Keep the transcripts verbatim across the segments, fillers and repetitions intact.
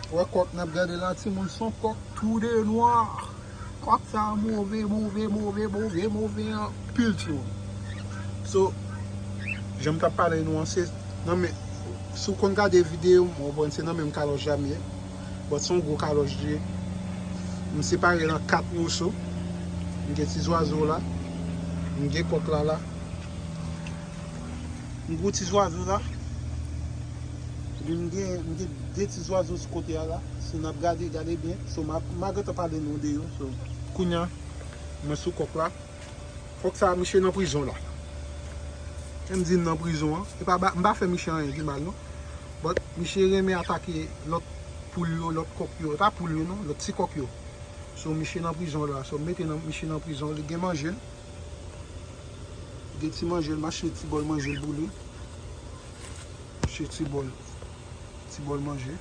Wè kòk n ap gade la, timoun, se yon kòk tou de nwa. Kòk sa a move, move, move, move, move anpil, timoun. So, jan m t ap pale nou an, se nan men, si w konn gade videyo m, w konprann se nan menm kalòch la m ye. But se yon gwo kalòch li ye. M separe l an kat moso. M gen ti zwazo la. M gen kòk la la. M gen ti zwazo la. Epi m gen, m gen de ti zwazo sou kote a la. Si n ap gade, gade byen. So, m a, m a gentan pale nou de yo. So, kounye a, mwen sou kòk la. Kòk sa a, misye nan prizon la. Lè m di l nan prizon an, e pa ba, m pa fè misye anyen ki mal, non. But, misye renmen atake lòt poul yo, lòt kòk yo. E pa poul yo, non, lòt ti kòk yo. So, misye nan prizon la. So, m mete nan, misye nan prizon, li gen manje l. Gen ti manje l, m achte ti bòl manje l pou li. Achte ti bòl, ti bòl manje.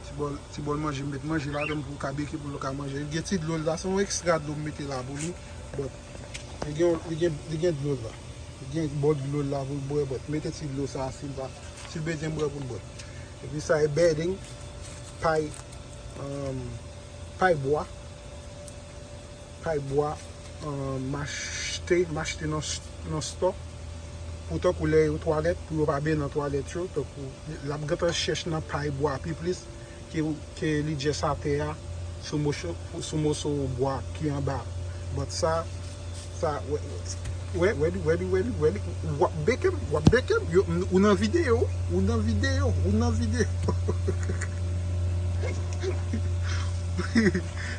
Ti bòl, ti bòl manje, m met manje ladan l pou l ka beke, pou l ka manje. Li gen ti dlo l la, se yon ekstra dlo m mete la pou li. But, li gen, li gen, li gen dlo l la. Li gen bòl dlo l la pou l bwè, but mete ti dlo sa a si l pa, si l bezwen bwè pou l bwè. Epi sa e bedding, pay, um, pay bwa. Pay bwa, um, m achte, m achte nan, nan stò. Pou tankou lè yo twalèt, pou yo pa ben nan twalèt yo, tankou l ap gentan chèch nan pay bwa pi plis ke, ke li just atè a, sou moso, sou moso bwa ki anba. But sa, sa, wè, wè, wè li, wè li, wè li, wè li, w ap beke m, w ap beke m, yo, ou nan videyo, ou nan videyo, ou nan videyo.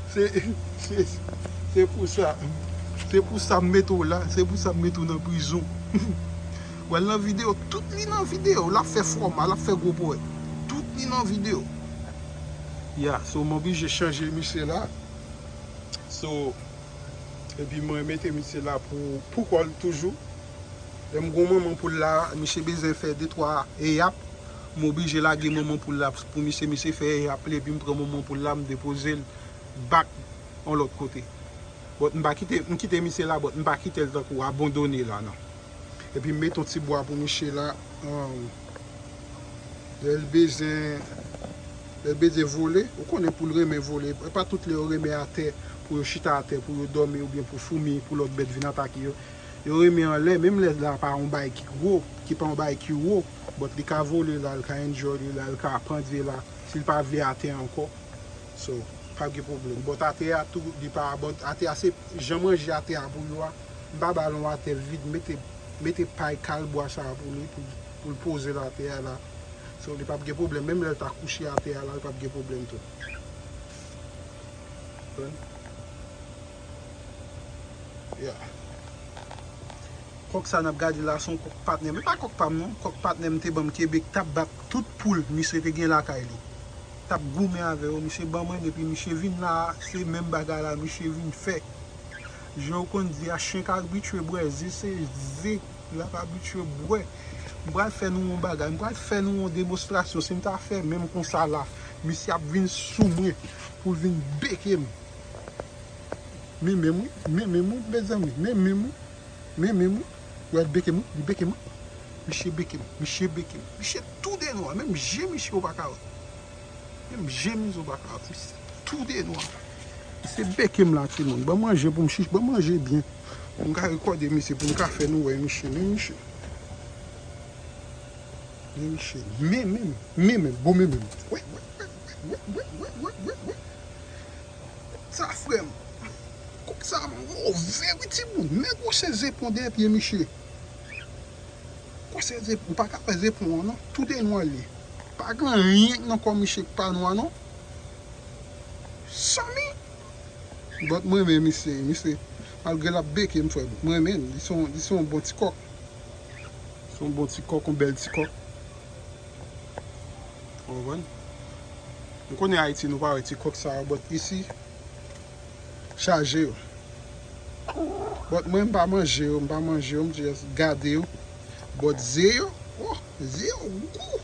Se, se, se pou sa, se pou sa m mete w la, se pou sa m mete w nan prizon. W al nan videyo, tout li nan videyo, l ap fè fòma, l ap fè gwo pwèt. Tout li nan videyo. Ya, so m oblije chanje misye la. So, epi mwen mete misye la pou, pou kò l toujou. Lè m gon manman poul la, misye bezwen fè de twa eyap, m oblije lage manman poul la pou misye, misye fè eyap li, epi m pran manman poul la, m depoze l back yon lòt kote. But m pa kite, m kite misye la, but m pa kite l tankou abandone la, non. Epi m mete yon ti bwa pou misye la, um, lè l bezwen, lè l bezwen vole, ou konnen poul renmen vole. E pa tout lè yo renmen atè, pou yo chita atè, pou yo dòmi oubyen pou foumi, pou lòt bèt vin atake yo. Yo renmen anlè, menm lè la pa yon bagay ki gwo, ki pa yon bagay ki wo, but li ka vole la, li ka enjoy li la, li ka pandye la, si l pa vle atè ankò. So, pa gen pwoblèm. But atè a tou, li pa, but atè a se jan manje atè a pou yo a. M pa ba l yon atè vid, mete, mete pay kal bwa sa a pou li, pou, pou l poze l atè a la. So, li p ap gen pwoblèm. Menm lè l ta kouche atè a la, li p ap gen pwoblèm tou. Konprann? Yeah. Kòk sa n ap gade la, se yon kòk patnè m. E pa kòk pa m non, kòk patnè m te ban m Kebek, t ap bat tout poul misye te gen lakay li. T ap goumen avè yo, misye ban mwen, epi misye vin la, se menm bagay la misye vin fè. Jan yo konn di a, chen k abitye bwè ze, se ze l ap abitye bwè. M pral fè nou yon bagay, m pral fè nou yon demonstrasyon. Si m ta fè menm konsa la, misye ap vin sou mwen pou l vin beke m. Men menm wi, men menm wi, mezanmi, men menm wi, men menm wi. Wè l beke m wi, li beke m wi. Misye beke m, misye beke m. Misye tou de nwa, menm je misye ou pa ka wè. Menm je misye ou pa ka wè. Misye tou de nwa. Misye beke m la, timoun. Ban manje pou m chich, ban manje byen. Pou m ka rekòde misye, pou m ka fè nou wè misye, men misye. Men misye, men menm, men menm, bon men menm. Wè, wè, wè, wè, wè, wè. Sa frè m. Kòk sa move wi timoun. Men gwosè zepon dèyè pye misye. Gwosè zepon, ou pa ka wè zepon an non. Tou de nwa l ye. Pa gen anyen nan kò misye k pa nwa non. Sanmi. But mwen renmen misye, misye. Malgre l ap beke m frè m. Mwen renmen l. Li se yon, li se yon bon ti kòk. Se yon bon ti kòk, yon bèl ti kòk. Ou konprann? M konnen Ayiti nou pa wè ti kòk sa yo, but isi, chaje yo. But mwen m pa manje yo, m pa manje yo, m just gade yo. But ze yo, oh, ze yo gou.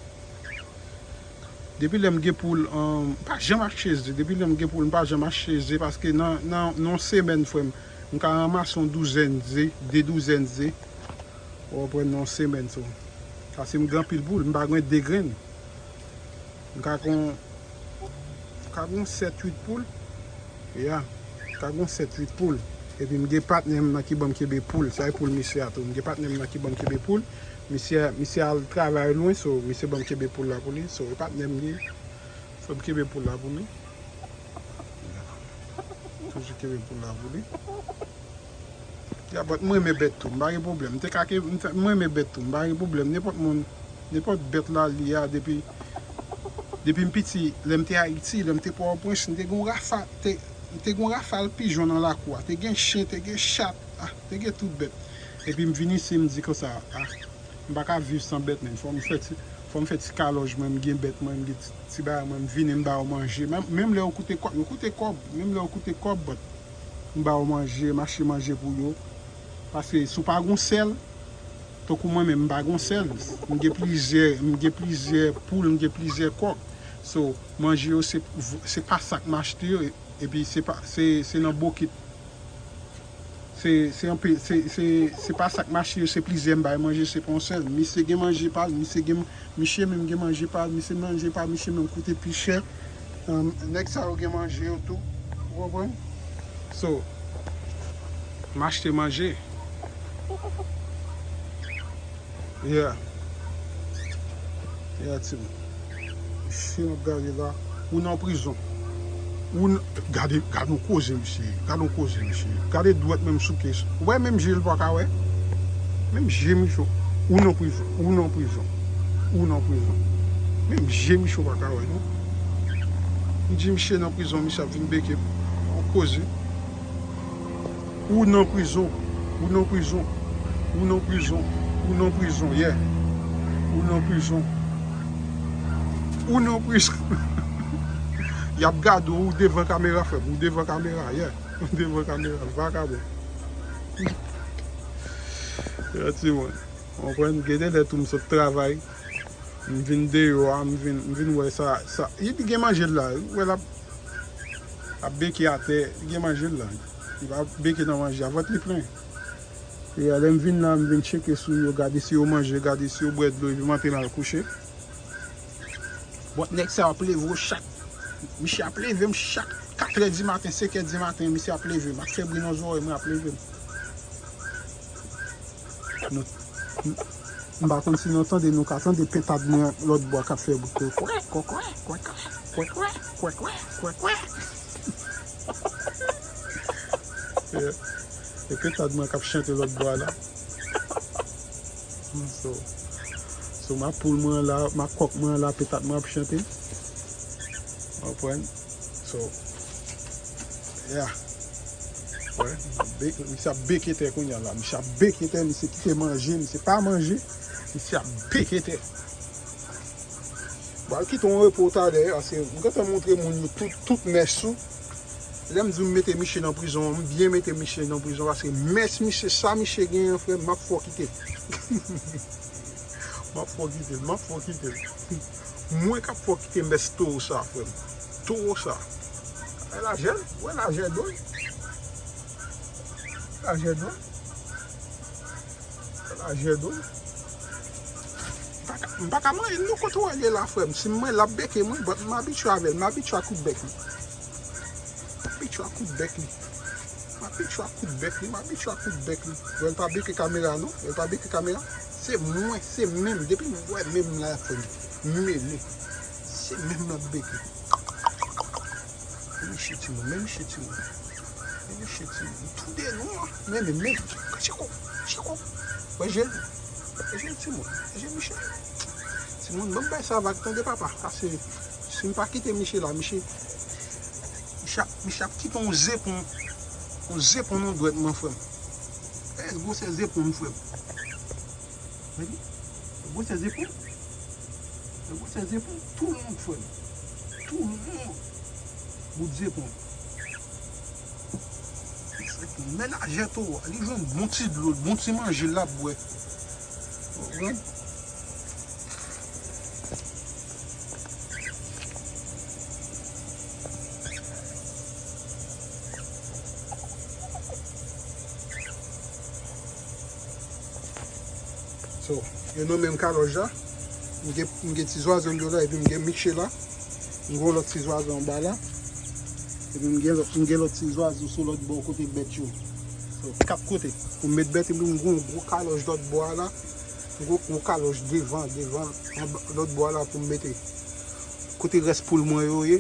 Depi lè m gen poul, um, m pa janm achte ze. Depi lè m gen poul, m pa janm achte ze paske nan, nan, nan yon semèn, frè m, m ka ranmase yon douzèn ze, de douzèn ze. Ou konprann, nan yon semèn, so. Paske m gen anpil poul, m pa gen de grenn. M ka gen Ka gen sèt uit poul. Ya. Ka gen sèt uit poul. Epi m gen patnè m nan ki ban m kenbe poul. Sa e poul misye a tou. M gen patnè m nan ki ban m kenbe poul. Misye, misye al travay lwen, so misye ban m kenbe poul la pou li. So, e patnè m li. So, m kenbe poul la pou li. Toujou kenbe poul la pou li. Ya, but mwen renmen bèt tou, m pa gen pwoblèm. M te ka ke, m te, mwen renmen bèt tou, m pa gen pwoblèm. Nenpòt moun, nenpòt bèt la li a, depi, depi m piti, lè m te Ayiti, lè m te Pòtoprens, m te gen yon rafa, te, m te gen yon rafal pijon nan lakou a. Te gen chen, te gen chat, ah, te gen tout bèt. Epi m vin isi, m di konsa, ah, m pa ka viv san bèt, men. Fò m fè ti, fò m fè ti kalòj mwen, m gen bèt mwen, m gen ti, ti bagay mwen, m vini, m ba yo manje. Menm, menm lè yo koute kòb, yo koute kòb, menm lè yo koute kòb, but m ba yo manje, m achte manje pou yo. Paske si w pa gon sèl, tankou mwen menm, m pa gon sèl. M gen plizyè, m gen plizyè poul, m gen plizyè kòk. So, manje yo se, se pa sa k m achte yo, epi se pa, se, se nan bokit. Se, se anpe, se, se, se pa sa k mache yo, se plizyè m bay manje, se pa yon sèl. Misye gen manje pa l, misye gen, misye menm gen manje pa l, misye manje pa misye menm koute pi chè. Um, nèg sa yo gen manje yo tou, ou konprann? So, m achte manje. Yeah. Yeah, timoun. Mesye, m ap gade la. Ou nan prizon. Ou n-, gade, gade yon koze, mesye. Gade yon koze, mesye. Gade dwèt menm sou kès. Ou wè menm je l pa ka wè? Menm je, mesye. Ou nan prizon. Ou nan prizon. Ou nan prizon. Menm je, mesye, ou pa ka wè, non. M di misye nan prizon, misye ap vin beke. Yon koze. Ou nan prizon. Ou nan prizon. Ou nan prizon. Ou nan prizon, yeah. Ou nan prizon. Ou nan prizon. Y ap gade w, ou devan kamera, frè m. Ou devan kamera, yeah. Ou devan kamera, vakabon. Yeah, timoun. Ou konprann? Gen de lè tou m sot travay. M vin deyò a, m vin, m vin wè sa, sa. Li gen manje l la. Ou wè l ap, ap beke atè. Li gen manje l la. Li pa beke nan manje a. Vant li plen. E a, lè m vin la, m vin tcheke sou yo, gade si yo manje, gade si yo bwè dlo, epi m antre m al kouche. Bon, nèg sa yo ap leve yo chak. Misye ap leve m chak katrè di maten, senkè di maten, misye ap leve m. Ak fè bri nan zòrèy mwen, ap leve m. Nou, m, m pa konn si nou tande, nou ka tande pentad mwen lòt bò k ap fè bri. Kwè, kwè, kwè. Yeah. E pentad mwen k ap chante lòt bò a la. So, so, ma poul mwen la, ma kòk mwen la, pentad mwen ap chante. Ou konprann? So, yeah. Wè, be-, misye ap beke tè kounye a la. Misye ap beke tè, misye kite manje, misye pa manje. Misye ap beke tè. Bon, al kite yon repo talè, paske m gentan montre moun yo tout, tout mès ou. Lè m di m mete misye nan prizon, m byen mete misye nan prizon, paske mès misye, sa misye genyen, frè m, m ap fè w kite l. M ap fè w kite l, m ap fè w kite l. Mwen k ap fè w kite mès towo sa, frè m. Towo sa. Wè lajè l, wè lajè do l. Lajè do l. Lajè do l. M pa ka, m pa ka manje l non, kote w wè l ye la, frè m. Si m manje l, l ap beke mwen, but m abitye avè l, m abitye a kout bèk li. M abitye a kout bèk li. M abitye a kout bèk li, m abitye a kout bèk li. Wè l pa beke kamera non, wè l pa beke kamera. Se mwen, se menm, depi m wè menm la, frè m, m mele. Se menm nan beke. Men mesye timoun, men mesye timoun. Men mesye timoun. Tou de nou an. Men, men, men. Chiko, chiko. Wè je l. Wè je l timoun. Wè je misye. Timoun, ban m bay sa vag tande papa. Paske si m pa kite misye la, misye, misye ap, misye ap kite yon zepon. Yon zepon nan dwèt mwen, frè m. Gade gwosè zepon m, frè m. Gade. Gwosè zepon. Gwosè zepon. Tou long, frè m. Tou long. Bout zepon. Men lajè towo a. Li jwenn bon ti dlo, bon ti manje l ap bwè. Ou konprann? So, yo nan menm kalòj la. M gen, m gen ti zwazo m yo la, epi m gen Miche la. M gen yon lòt ti zwazo anba la. Epi m gen lòt, m gen lòt ti zwazo sou lòt bò kote bèt yo. So, kat kote. Pou m met bèt, epi m gen yon gwo kalòj lòt bò a la. Yon gwo, gwo kalòj devan, devan, anba, lòt bò a la pou m mete. Kote rès poul mwen yo ye,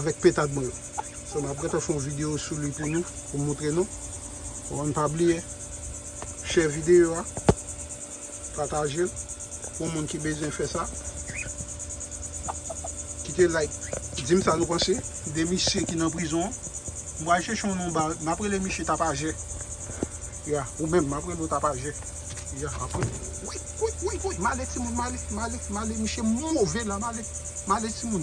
avèk pentad mwen yo. So, m ap gentan fè yon videyo sou li pou nou, pou m montre nou. Bon, pa bliye, share videyo a, pataje l pou moun ki bezwen fè sa. Kite like. Di m sa nou panse de misye ki nan prizon an. M pral chèche yon non ba, m ap rele misye Tapajè. Ya, ou menm, m ap rele w Tapajè. Ya, ap rele. Wi, wi, wi, wi, m ale timoun, m ale, m ale, m ale, misye move la, m ale, m ale timoun.